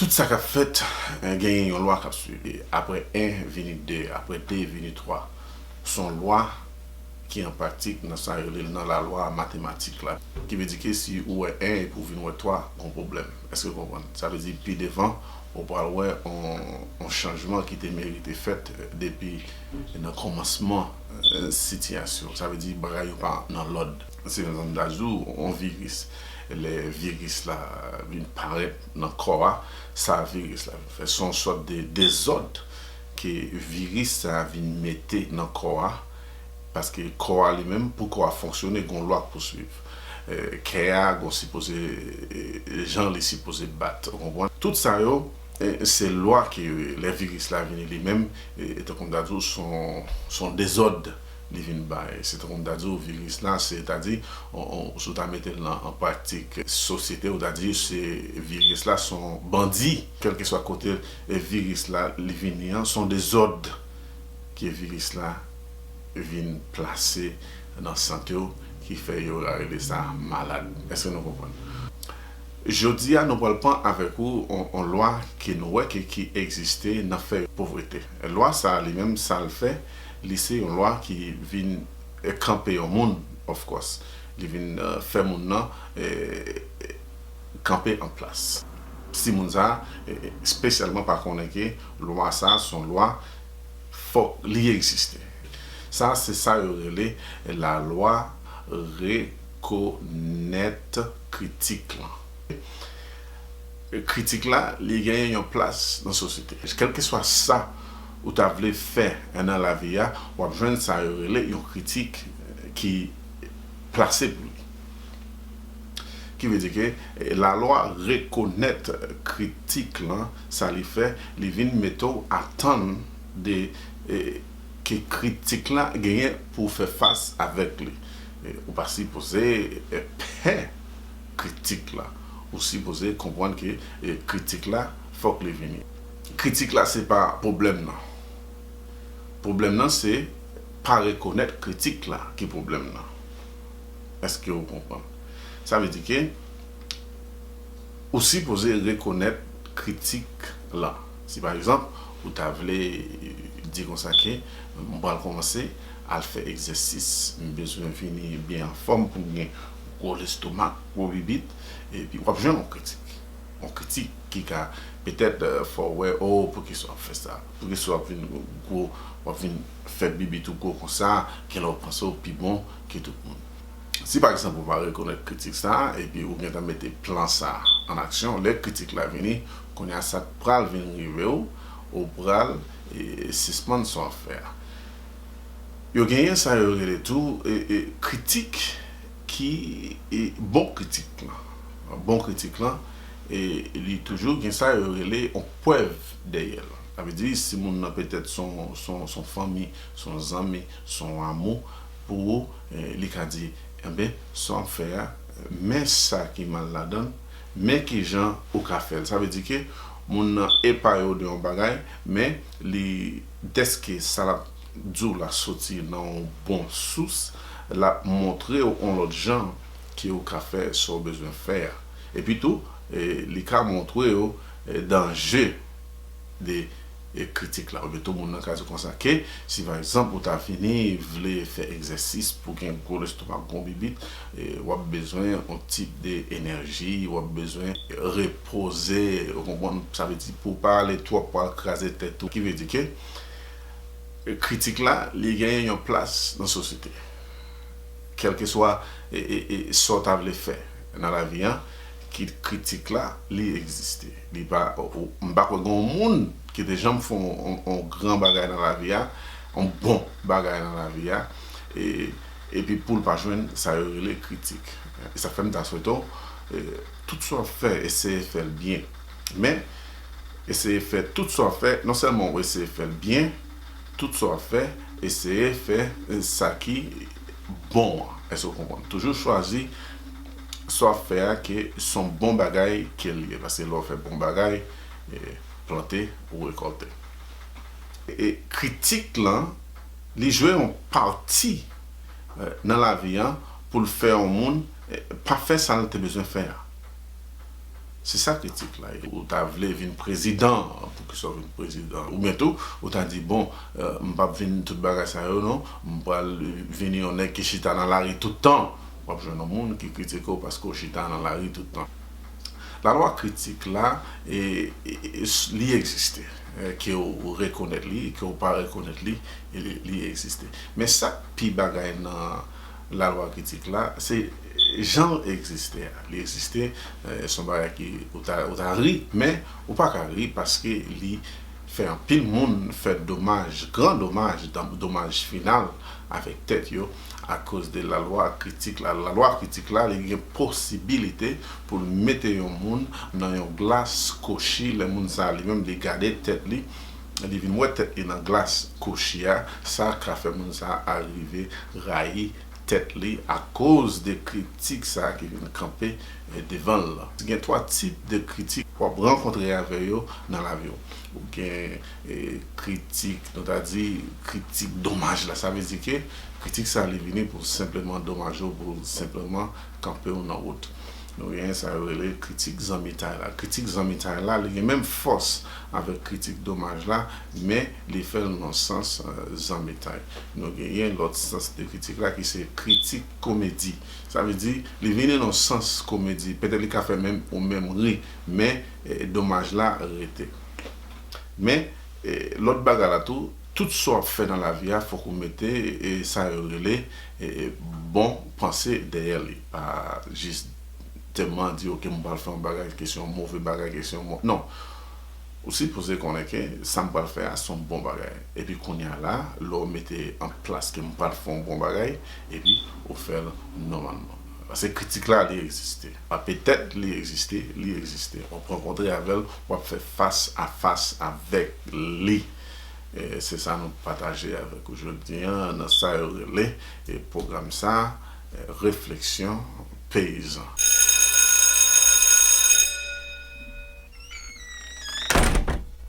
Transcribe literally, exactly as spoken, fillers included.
Tout sa k ap fèt, eh, genyen yon lwa k ap swiv. E apre en vini de, apre de vini twa. Se yon lwa ki an pratik nan sa yo rele l nan lalwa matematik la. Ki vle di ke si ou wè en epi ou vin wè twa, gon pwoblèm. Èske w konprann? Sa vle di pi devan, ou pral wè on, on chanjman ki te merite fèt depi nan kòmansman, eh, sitiyasyon. Sa vle di bagay yo pa nan lòd. Se menm jan m ta di w, on viris. Lè viris la vin parèt nan kò a, sa viris la vin fè. Se yon sòt de dezòd ke viris sa vin mete nan kò a, paske kò a li menm, pou kò a fonksyone, gon lwa k pou swiv. Eh, kè a, gon sipoze, eh, jan li sipoze bat, ou konprann? Tout sa yo, eh, se lwa ke lè viris la vini li menm, eh, tankou m ta di w, se yon, se yon dezòd li vin bay. Se tankou m ta di w, viris la, se ta di, on, on, si w ta mete l nan, an pratik sosyete, ou ta di se viris la, se yon bandi. Kèlkeswa kote, eh, viris la, li vini an, se yon dezòd ke viris la vin plase nan sante w, ki fè yo rele sa malad. Èske nou konprann? Jodi a, nou pral pran avèk ou on, on lwa ke nou wè ke, ki egziste nan fè povrete. Lwa sa a li menm, sa l fè, li se yon lwa ki vin, eh, kanpe yon moun, of course. Li vin, eh, fè moun nan, eh, kanpe an plas. Si moun sa a, eh, espesyalman pa konnen ke lwa sa a se yon lwa, fòk li egziste. Sa a se sa yo rele lalwa rekonèt kritik lan. Kritik la, li genyen yon plas nan sosyete. Kèlkeswa sa ou ta vle fè nan lavi a, w ap jwenn sa yo rele yon kritik ki plase pou li. Ki vle di ke, eh, lalwa rekonèt kritik lan, sa li fè, li vin mete w atann de, eh, ke kritik la genyen pou w fè fas avèk li. Eh, ou pa sipoze, eh, pè kritik la. Ou sipoze konprann ke, eh, kritik la, fòk li vini. Kritik la, se pa pwoblèm nan. Pwoblèm nan, se pa rekonèt kritik la ki pwoblèm nan. Èske ou konprann? Sa vle di ke ou sipoze rekonèt kritik lan. Si pa egzanp, ou ta vle di konsa ke m pral kòmanse al fè egzèsis, m bezwen vini byen anfòm pou m gen gwo lestomak, gwo bibit, epi w ap jwenn yon kritik. Yon kritik ki ka petèt, eh, fè w wè, o, poukisa w ap fè sa? Poukisa w ap vin gwo, w ap vin fè bibit ou gwo konsa, genlè w panse w pi bon ke tout moun. Si pa egzanp ou pa rekonèt kritik sa a, epi ou gentan mete plan sa a an aksyon, lè kritik la vini, kounye a sa k pral vin rive w, ou pral, eh, sispann sa w ap fè a. Yo genyen sa yo rele tou, eh, eh, kritik ki, eh, bon kritik lan. Bon kritik lan, eh, li toujou gen sa yo rele yon prèv dèyè l. Sa vle di, si moun nan petèt se yon, se yon, se yon fanmi, se yon zanmi, se yon amou, pou ou, eh, li ka di, enben, sa w ap fè a, men sa ki mal ladan l, men kijan ou ka fè l. Sa vle di ke moun nan epare w de yon bagay, men li, dèske sa l ap di w la soti nan yon bon sous, l ap montre w yon lòt jan ke ou ka fè sa w bezwen fè a. Epi tou, eh, li ka montre w, eh, danje de, eh, kritik la. Oubyen tou moun nan ka di konsa ke, si pa egzanp ou ta vini vle fè egzèsis pou gen gwo lestomak, gwo bibit, eh, w ap bezwen yon tip de enèji, w ap bezwen repoze, ou konprann, sa vle di pou w pa ale twòp, pou w al kraze tèt ou. Ki vle di ke, eh, kritik la, li genyen yon plas nan sosyete. Kèlkeswa, e, e, e, sa w ta vle fè nan lavi an, ki kritik la, li egziste. Li pa, ou, ou, m pa kwè gen yon moun ki te janm fè yon, yon, yon gran bagay nan lavi a, yon bon bagay nan lavi a, e, epi pou l pa jwenn sa yo rele kritik. E sa fè m ta swete w, e, tout sa w ap fè, eseye fè l byen. Men, eseye fè tout sa w ap fè, non sèlman w eseye fè l byen, tout sa w ap fè, eseye fè, eh, sa ki bon an. Èske w konprann? Toujou chwazi sa w ap fè a ke se yon bon bagay ke l ye, paske lè w fè bon bagay, eh, plante, ou rekòlte. E kritik lan, li jwe yon pati, eh, nan lavi an pou l fè yon moun, eh, pa fè sa l te bezwen fè a. Se sa kritik la ye. Ou ta vle vin prezidan, poukisa w vin prezidan? Oubyen tou, ou ta di, bon, euh, m p ap vin tout bagay sa yo non, m pral vini yon nèg ki chita nan lari tout tan. W ap jwenn yon moun ki kritike w paske w chita nan lari tout tan. Lalwa kritik la, e, e, e, li egziste, e, ke w rekonèt li, ke w pa rekonèt li, e, li egziste. Men sa k pi bagay nan lalwa kritik la, se jan l egziste a. Li egziste, e, se yon bagay ki ou ta, ou ta ri, men ou pa ka ri paske li fè anpil moun fè domaj, gran domaj, dam- domaj final avèk tèt yo akoz de lalwa kritik la. Lalwa kritik la, li gen posibilite pou l mete yon moun nan yon glas kochi, lè moun sa li menm li gade tèt li, li vin wè tèt li nan glas kochi a, sa ka fè moun sa a rive rayi tèt li akoz de kritik sa ki vin kanpe, e, devan l lan. Gen twa tip de kritik w ap rankontre avè yo nan lavi w. Ou gen, e, kritik, nou ta di kritik domaj la. Sa vle di ke kritik sa li vini pou senpleman domaje w, pou senpleman kanpe w nan wout. Nou gen sa yo rele kritik zanmitay la. Kritik zanmitay la, li gen menm fòs avèk kritik domaj la, men li fè l nan sans, e, zanmitay. Nou genyen lòt sans de kritik la ki se kritik komedi. Sa vle di, li vini nan sans komedi. Petèt li ka fè menm ou menm ri, men, e, domaj la rete. Men, e, lòt bagay la tou, tout sa w ap fè nan lavi a, fòk ou mete, e, sa yo rele, e, e, bon panse dèyè li. Pa jis tèlman di, ok, m pral fè yon bagay, ke se yon move bagay, ke se yon mo-, non. Ou sipoze konnen ke sa m pral fè a se yon bon bagay. Epi kounye a la, lè w mete an plas ke m pral fè yon bon bagay, epi ou fè l nòmalman. Paske kritik la, li egziste. Pa petèt li egziste, li egziste. W ap rankontre avè l, w ap fè fas a fas avèk li. E se sa nou pataje avèk ou jodi a nan sa yo rele, e, pwogram sa, e, Refleksyon Peyizan.